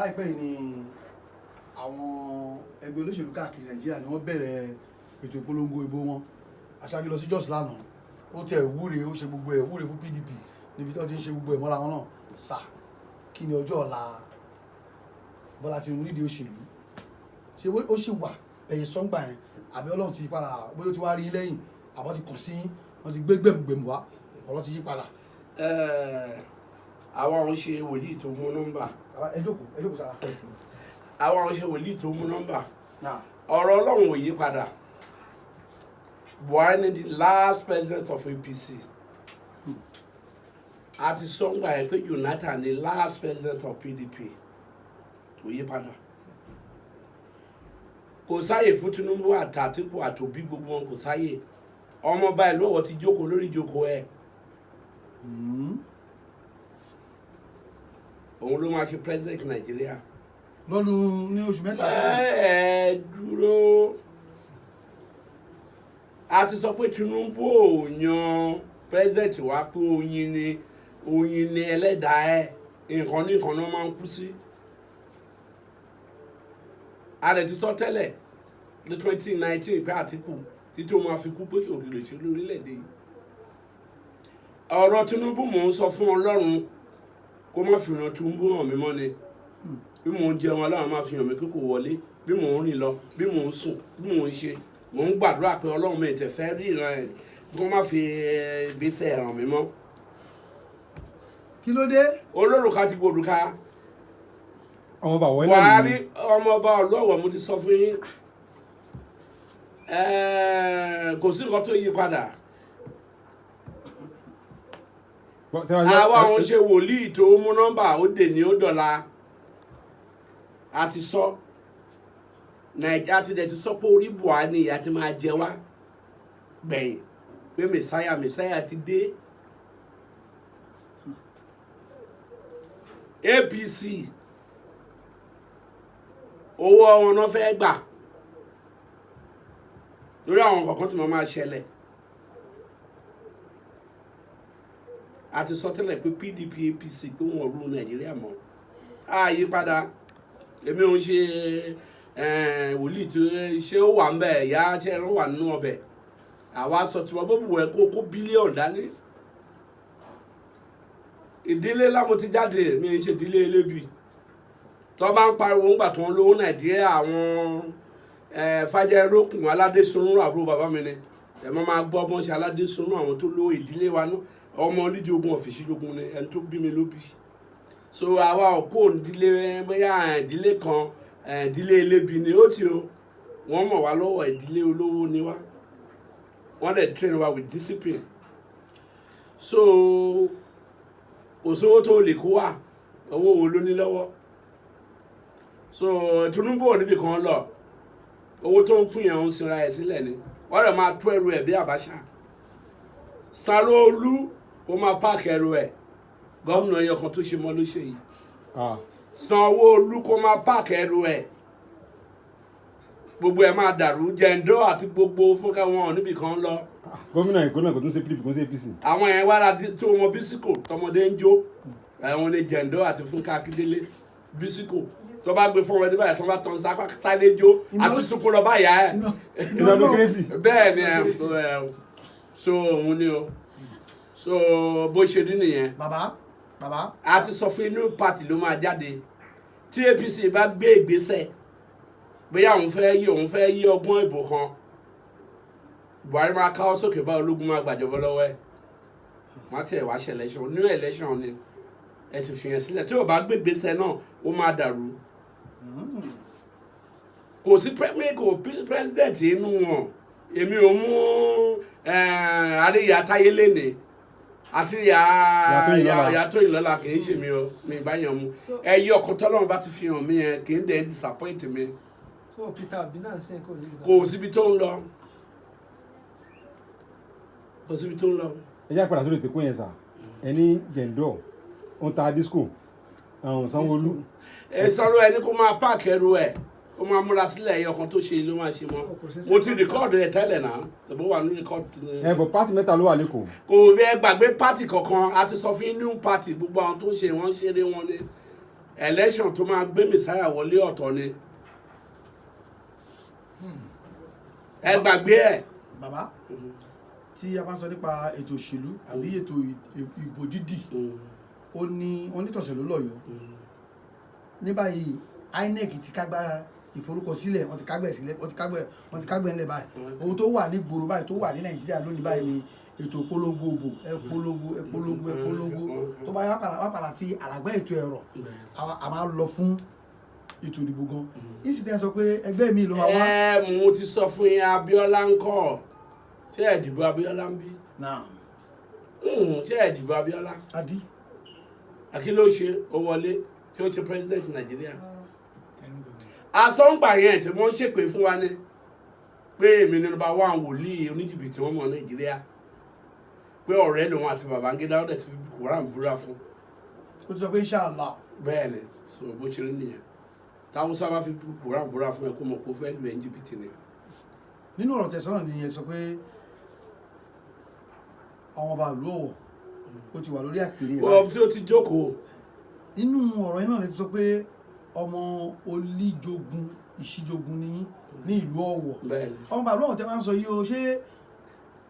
Láìpẹ́ yìí ni àwọn ẹgbẹ́ olóṣèlú káàkiri Nàìjíríà ni wọ́n bẹ̀rẹ̀ ètò ìpolongo ìbò wọn. Aṣáájú lọ sí Jos lánàá, ó tẹ ìwúre, ó ṣe gbogbo ẹ̀, wúre fún PDP níbi tí wọ́n ti ń ṣe gbogbo ẹ̀ mọ́ra wọn náà. Sà, kí ni ọjọ́ ọ̀la Bọ́lá Tinubu nídìí òṣèlú? Ṣé ó sì wà ẹ̀yẹ sọ́ngbà yẹn, àbí Ọlọ́run ti padà, bóyá ó ti wá rí lẹ́yìn, àbọ̀ ti kàn sí, wọ́n ti gbé gbẹ̀mùgbẹ̀mù wá, ọ̀rọ̀ ti yí padà? Àwa ò ń ṣe wòlíì tó mú nọ́mbà. Bàbá, ẹ jókòó, ẹ jókòó sára. Àwa ò ń ṣe wòlíì tó mú nọ́mbà. Náà. Ọ̀rọ̀ Ọlọ́run ò yí padà. Buhari ni the last president of APC. A ti sọ́ngbà yẹn pé Jonathan ni last president of PDP. Kò yí padà. Kò sáyè fún Tinubu àti Àtìkù àtòbí, gbogbo wọn, kò sáyè. Ọmọọba ìlú Ọ̀wọ̀ ti jókòó lórí ìjókòó ẹ̀. Òun ló máa ṣe president Nàìjíríà. Lọ́dún ní oṣù 3 sísìn. Ẹ dúró, a ti sọ pé Tinubu ò yan president wa, pé oyin ni, oyin ni ẹlẹ́dàá ẹ̀, nǹkan ní nǹkan náà máa ń kú sí. A lè ti sọ tẹ́lẹ̀ ní 2019 pé Àtìkù títí ó máa fi kú, pé kò lè ṣe lórílẹ̀‐èdè yìí. Ọ̀rọ̀ Tinubu, mò ń sọ fún Ọlọ́run kó má fi ràn Tinubu hàn mí mọ́ ni. Bí mò ń jẹun, Ọlọ́run máa fi hàn mí kí kò wọlé. Bí mò ń rìn lọ, bí mò ń sùn, bí mò ń ṣe, mò ń gbàdúrà pé Ọlọ́run mi tẹ̀ fẹ́ rí ìran ẹ̀, kí wọ́n má fi ìgbésẹ̀ ràn mí mọ́. Kí ló dé? Olórùka ti gbòdùka. Ọmọ bàbá wọlé. Buhari, ọmọọba ọlọ́wọ̀, mo ti sọ fún yín, kò sí nǹkan tó yí padà. Àwa òun ṣe wòlíì tó mú nọ́mbà, ó dè ní ó dọ̀la. A ti sọ Nàìjíríà ti dẹ̀ ti sọ pé orí Buhari ni ìyà ti máa jẹ wá gbẹ̀yìn, pé mẹ̀sáyà, mẹ̀sáyà ti dé. APC, owó wọn náà fẹ́ gbà lórí àwọn kọ̀ọ̀kan tí mo máa ṣẹlẹ̀. A ti sọ tẹ́lẹ̀ pé PDP, APC, pé wọn ò rú Nàìjíríà mọ́. A yí padà. Èmi ò ń ṣe wòlíì tí ṣé ó wà ń bẹ̀ ìyá ṣe ẹran wà nínú ọbẹ̀. Àwa sọ tiwọn, bó bù ẹ kó bílíọ̀nù dání. Ìdílé lámo ti jáde, mi ń ṣe ìdílé elébi tó bá ń pariwo ńgbà tó ń lówó Nàìjíríà. Àwọn Fájẹrókùn Aládésunrún, àbúrò bàbá mi ni. Ẹ má máa gbọ́ bọ́n ṣe Aládésunrún, àwọn tó lówó ìdílé wa náà, ọmọ olíjogun ọ̀fìsíjogun ni ẹni tó bí mi ló bí. So àwa ò kó ìdílé, bóyá ìdílé kan, ìdílé elébi ni ó ti o. Wọ́n mọ̀ wá lọ́wọ́, ìdílé olówó ni wá. Wọ́n dẹ̀ train wa with discipline. So kò sówó tó lè kó wà, owó wo ló ní lọ́wọ́? So Tinubu ò níbi kan lọ. Owó tó ń pín yẹn, ń sinra ẹ̀ sílẹ̀ ni. Wọ́n dẹ̀ máa tó ẹrù ẹ̀ bí Abacha. Sanwó-Olú, ó máa páàkì ẹrù ẹ̀. Gómìnà ẹyọ kan tó ṣe mọ́ ló ṣe yìí. Sanwó-Olú, kó máa páàkì ẹrù ẹ̀. Gbogbo ẹ̀ máa dàrú. Jẹ̀ǹdọ́ àti gbogbo fúnkẹ́, wọn ò níbi kan lọ. Gómìnà Èkó náà kò tún ṣe PDP, kò tún ṣe APC. Àwọn yẹn wá ra tí wọn bísíkò tọmọdé ń jó. Àwọn ní Jẹ̀ǹdọ́ àti Fúnkẹ́ Akíndélé, bísíkò tó bá gbé fún ọmọdé báyìí, tó bá tán sápá sáré jó àti sunkún lọ báyà ẹ. Iná ọdún kérésì. Bẹ́ẹ̀ ni ẹ so òun ni o. So bó ṣe rí nìyẹn. Bàbá, bàbá. A ti sọ fún inú party ló máa jáde. Tí APC bá gbé ìgbésẹ̀, bóyá òun fẹ́ yí ọgbọ́n ìbò kan, Buhari máa káwọ́ sókè bá ológun, máa gbàjọba lọ́wọ́ ẹ̀. Wọ́n á tiẹ̀ wá ṣe election, new election ni. Ẹ ti fìyàn sílẹ̀, tí ò bá gbé ìgbésẹ̀ náà, ó máa dàrú. Kò sí premier, kò president inú wọn. Èmi ò mú àríyá táyé lénìí àti ìyá Tóyìn lọ́la. Ìyá Tóyìn lọ́la, kì í ṣe mi o, mi ìbá yàn mú. Ẹyí ọkọ tọ́lọ́run bá ti fi hàn mí yẹn, kì í dẹ̀ disappoint mi. So Peter Obi náà sì kò ní. Kò síbi tó ń lọ, kò síbi tó ń lọ. Ẹ jẹ́ àpàdà sórí ètò yẹn sà. Ẹni Jẹ̀ǹdọ̀ ó ń ta disco, àwọn Sanwó-Olú. Ẹ sọ̀rọ̀, ẹni kó máa páàkì ẹrù ẹ̀, kó máa múra sílẹ̀. Ẹyọ kan tó ṣe ló máa ṣe mọ́. Mo ti record ẹ̀ tẹ́lẹ̀ náà, tẹ̀bó wà ní record. Ẹ bọ̀, party mẹ́ta ló wà lẹ́kọ̀ọ́. Kò ẹ gbàgbé party kankan. A ti sọ fún new party, gbogbo àwọn tó ń ṣe, wọ́n ń ṣeré wọn ni. Election tó máa gbé Messiah wọlé ọ̀tọ̀ ni. Ẹ gbàgbé ẹ̀. Bàbá, tí a bá ń sọ nípa ètò òṣèlú àbí ètò ìbò dídì, ó ní onítọ̀sẹ̀ ló lọ́yọ̀ọ́. Ní báyìí, INEC ti kágbá ìforúkọsílẹ̀, wọ́n ti kágbẹ̀ sílẹ̀, wọ́n ti kágbẹ̀ ńlẹ̀ báyìí. Ohun tó wà ní gbòòrò báyìí, tó wà ní Nàìjíríà lónìí báyìí, ni ètò ìpolongo òbò. Ẹ polongo, ẹ polongo, ẹ polongo. Tó bá yá, wá padà fi àràgbẹ́ ètò ẹ̀rọ a máa lọ fún ètò ìdìbò gan. Ìsìtẹ́ sọ pé ẹgbẹ́ mi ló máa wá. Ẹ mo ti sọ fún yín, Abíọ́lá ń kọ́. Ṣé ẹ dìbò Abíọ́lá ń bí? Náà. Ṣé ẹ dìbò Abíọ́lá? Adi. Àkí ló ṣe ó wọlé tí ó ti president Nàìjíríà? Asọ́ngbà yẹn tí wọ́n ń ṣèpè fún wa ní pé èmi ní number one wòlíì oníjìbìtì wọn mọ̀ Nàìjíríà, pé ọ̀rẹ́ lòun àti Babangida, ó dẹ̀ ti fi Koran búra fún. Ó ti sọ pé inshallah. Bẹ́ẹ̀ ni. So bó ṣe rí nìyẹn. Táwọn sábà fi Koran búra fún ẹ, kó mọ̀ kó fẹ́ lu ẹ̀ ní jìbìtì ni. Nínú ọ̀rọ̀ tẹ̀sán náà ni ẹ sọ pé àwọn ọba ìlú Ọ̀wọ̀ ó ti wà lórí àpèrè ẹ̀ Wọ́n báyìí. tí ó ti jókòó. Nínú ọ̀rọ̀ yìí náà lè ti sọ pé ọmọ olíjogun ìṣíjogun ní ní ìlú Ọ̀wọ̀. Bẹ́ẹ̀ ni. Ọmọ ọba ìlú Ọ̀wọ̀ tẹ́ máa ń sọ yìí o, ṣé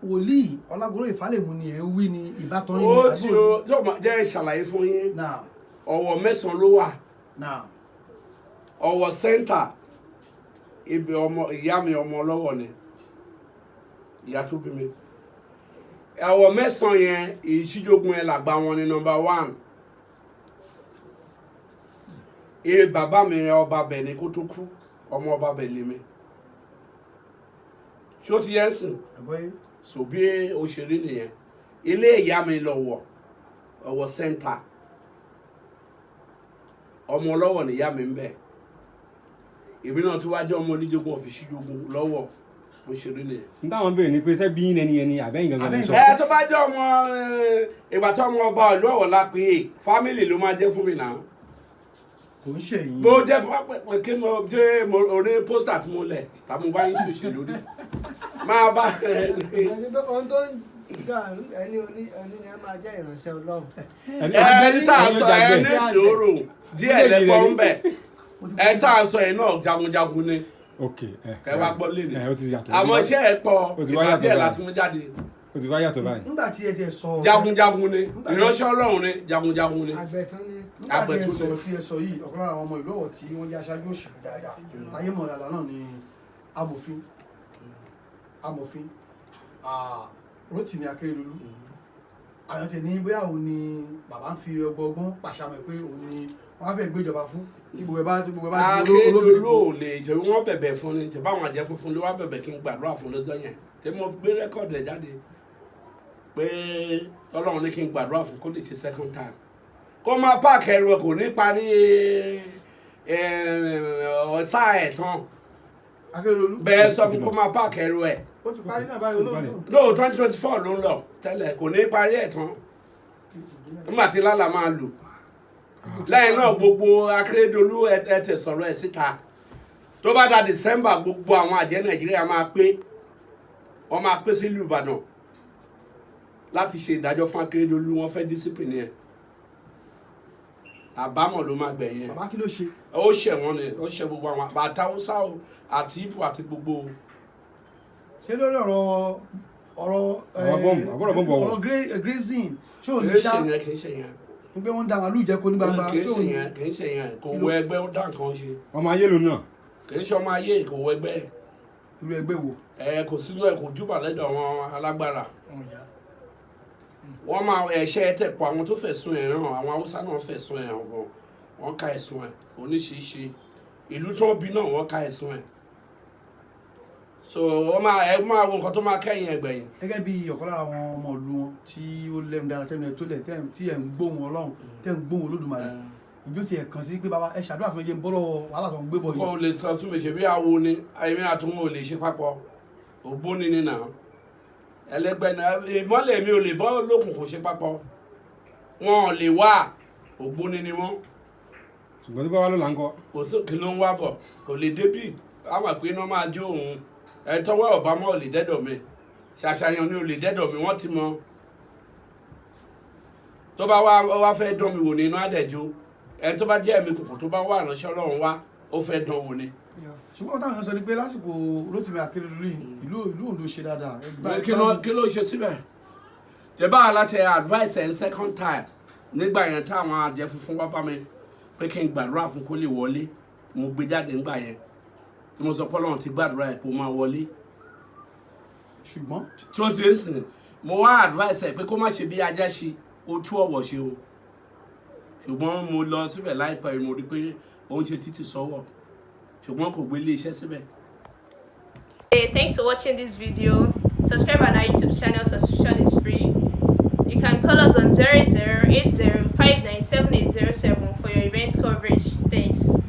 wòlíì Ọlágoróyè Fálẹ́mù ni ẹ̀ ń wí ni, ìbátan yín ni? Ó ti o tí o máa jẹ́ ìṣàlàyé fún yín. Náà. Ọ̀wọ̀ mẹ́sàn-án ló wà. Náà. Ọ̀wọ̀ center, ibi ọmọ ìyá mi, ọmọ ọlọ́wọ̀ ni ìyá tó bí mi. Ọ̀wọ̀ mẹ́sàn-án yẹn, ìṣíjogun yẹn làgbà wọn ní number one. Ee, bàbá mi ọba bẹ̀ ni kó tó kú, ọmọ ọba bẹ̀ lèmi. Ṣé ó ti yẹn sìn? Àgbọ́yé. So bí ó ṣe rí nìyẹn. Ilé ìyá mi lọ wọ̀, Ọ̀wọ̀ center, ọmọ ọlọ́wọ̀ níyá mi ń bẹ̀. Èmi náà tí wàá jẹ́ ọmọ oníjogun ọ̀fíìsì jogun lọ́wọ́. Bó ṣe rí nìyẹn. N táwọn béèrè ni pé ṣé bí yín lẹni yẹn ni àbẹ́yìn gangan lè sọ. Ẹ tó bá jẹ́ ọmọ ìgbà tó ọmọ ọba ìlú Ọ̀wọ̀ la pé family ló máa jẹ́ fún mi náà. Kò ń ṣe yín. Bó jẹ́ pé kí mo jẹ́ mo orí poster tí mo lẹ̀ tàbí mo bá yín ṣòṣèlú lórí máa bá Ẹni tó ohun tó ń gbà ẹni oní ẹni ni ẹ máa jẹ́ ìránṣẹ́ Ọlọ́run. Ẹni tá a sọ ẹ ní sùúrù díẹ̀ lẹ́gbọ́n ń bẹ̀. Ẹni tá a sọ yẹn náà jagunjagun ni. Ok, ẹ. Kẹ wá gbọ́ lé ní. Ẹ ó ti yàtọ̀. Àmọ́ iṣẹ́ ẹ̀ pọ̀. Ó ti wá ìgbà yàtọ̀ díẹ̀ báyìí. láti mú jáde. Ó ti wá yàtọ̀ báyìí. Nígbà tí ẹ ti sọ Jagunjagun ni, ìránṣẹ́ Ọlọ́run ni, jagunjagun ni. Àgbẹ̀ tún ní. Nígbà tí ẹ Àgbẹ̀tún sọ̀rọ̀ tí ẹ sọ yìí, ọ̀kan lára àwọn ọmọ ìlú Ọ̀wọ̀ tí wọ́n jẹ́ aṣáájú òṣèlú dáadáa ayé mọ̀ dáadáa náà ni amòfin Rótìmí Akérédolú. Àwọn tẹ̀ ní bóyá òun ni bàbá ń fi ọgbọ́n pàṣàmọ̀ pé òun ni wọ́n á fẹ́ gbéjọba fún tí gbogbo ẹ bá di Akérédolú olóbìnrin. Ò lè jẹ́ wọ́n bẹ̀bẹ̀ fún ni jẹ́ báwọn àjẹ́ funfun ló wá bẹ̀bẹ̀ kí n gbàdúrà fún lọ́jọ́ yẹn tí mo gbé record ẹ̀ jáde pé Ọlọ́run ní kí n gbàdúrà fún kó lè ṣe second time, kó máa pack ẹrù ẹ̀, kò ní parí ọ̀sá ẹ̀ tán. Akérédolú. Bẹ́ẹ̀ sọ fún kó máa pack ẹrù ẹ̀. Ó ti parí náà báyìí, olóòtú. Lóò 2024 ló ń lọ tẹ́lẹ̀, kò ní parí ẹ̀ tán nígbà tí lálàá máa lò. Lẹ́yìn náà, gbogbo Akérédolú ẹ tẹ̀ sọ̀rọ̀ ẹ̀ síta. Tó bá da December, gbogbo àwọn àjẹ́ Nàìjíríà máa pé, wọ́n máa pé sílùú Ìbàdàn láti ṣe ìdájọ́ fún Akérédolú. Wọ́n fẹ́ discipline yẹn, àbámọ̀ ló máa gbẹ̀yìn ẹ̀. Bàbá, kí ló ṣe? Ó ṣẹ̀ wọ́n ni, ó ṣẹ̀ gbogbo àwọn àti Haúsá o àti Ìgbò àti gbogbo. Ṣé lórí ọ̀rọ̀ Àwọn bọ́ǹbù, àbúrò bọ́ǹbù Ọ̀wọ̀. ọ̀rọ̀ grazing, ṣé ò Kì ní í ṣá ṣe yẹn, kì í ṣe yẹn. Ń pé wọ́n ń da màálù jẹ kó ní gbangba? Kì í Ṣé ò ṣe ní yẹn, kì í ṣe yẹn. Kò wọ ẹgbẹ́, ó dá nǹkan ṣe. Ọmọ ayé ló náà. Kì í ṣe ọmọ ayé, kò wọ ẹgbẹ́. Irú ẹgbẹ́ wo? Ẹ kò sínú ẹ, kò júbà lẹ́dọ̀ àwọn alágbára. Wọ́n máa ẹ̀ṣẹ́ tẹ̀ pọ̀. Àwọn tó fẹ̀sùn ẹ̀ hàn, àwọn Haúsá náà fẹ̀sùn ẹ̀ hàn gan. Wọ́n ka ẹ̀sùn ẹ̀ oníṣiṣi, ìlú tó ń bí náà wọ́n ka ẹ̀sùn ẹ̀. So wọ́n máa ẹ máa wo nǹkan tó máa kẹ́yìn ẹgbẹ̀yìn. Gẹ́gẹ́ bí ọ̀kan lára àwọn ọmọ ìlú wọn tí ó lẹ́nu dára, tẹ́nu ẹ̀ tó lẹ̀, tí ẹ̀ ń gbóhùn Ọlọ́run, tẹ́ ń gbóhùn Olódùmarè, ìjó tiẹ̀ kàn sí pé bàbá, ẹ ṣàdúrà fún mi, jẹ́ ń bọ́ lọ́wọ́ wàhálà tó ń gbé bọ̀ Kó yìí? o lè sọ fún mi ṣe bí awo ni èmi àtúnwò ò lè ṣe papọ̀. Ògbóni ni nà ẹlẹgbẹ́ náà, ìmọ́lẹ̀ mi ò lè bọ́ lókùnkùn ṣe papọ̀. Wọn ò lè wá, ògbóni ni wọ́n. Ṣùgbọ́n tó bá wà lọ́la ńkọ́? Kò sí kí ló ń wá bọ̀, kò lè débì. Àwọn àpè iná máa jó òun. Ẹni tọ́wọ́ ọ̀bámọ́ ò lè dẹ́dọ̀ mi, ṣàṣàyàn ni ò lè dẹ́dọ̀ mi. Wọ́n ti mọ tó bá wá, ó wá fẹ́ dán mi wò ní iná àdẹ̀jọ́. Ẹni tó bá jẹ́ ẹ̀mí kùkù tó bá wà ránṣẹ́ Ọlọ́run wá, ó fẹ́ dán wò ni. Ṣùgbọ́n táwọn èèyàn sọ ni pé lásìkò Rótìmí Akérédolú yìí, ìlú Oǹdó ṣe dáadáa. Kí ló ṣe síbẹ̀? Tẹ̀bá aláṣẹ advice ẹ̀ second time nígbà yẹn táwọn àjẹ funfun wá bá mi pé kí n gbàdúrà fún kó lè wọlé, mo gbé jáde nígbà yẹn tí mo sọ pé Ọlọ́run ti gbàdúrà ẹ̀ kó máa wọlé. Ṣùgbọ́n Tí ó ti ń sìn, mo wá advice ẹ̀ pé kó má ṣe bí ajá ṣe, ó tú ọ̀wọ̀ ṣe o. Ṣùgbọ́n mo lọ síbẹ̀ láìpẹ́ yìí, mo rí pé ó ń ṣe títì sọ́wọ́, ṣùgbọ́n kò gbé ilé iṣẹ́ síbẹ̀. Hey, thanks for watching this video. Subscribe on our YouTube channel, subscription is free. You can call us on 0080 for your event coverage. Thanks.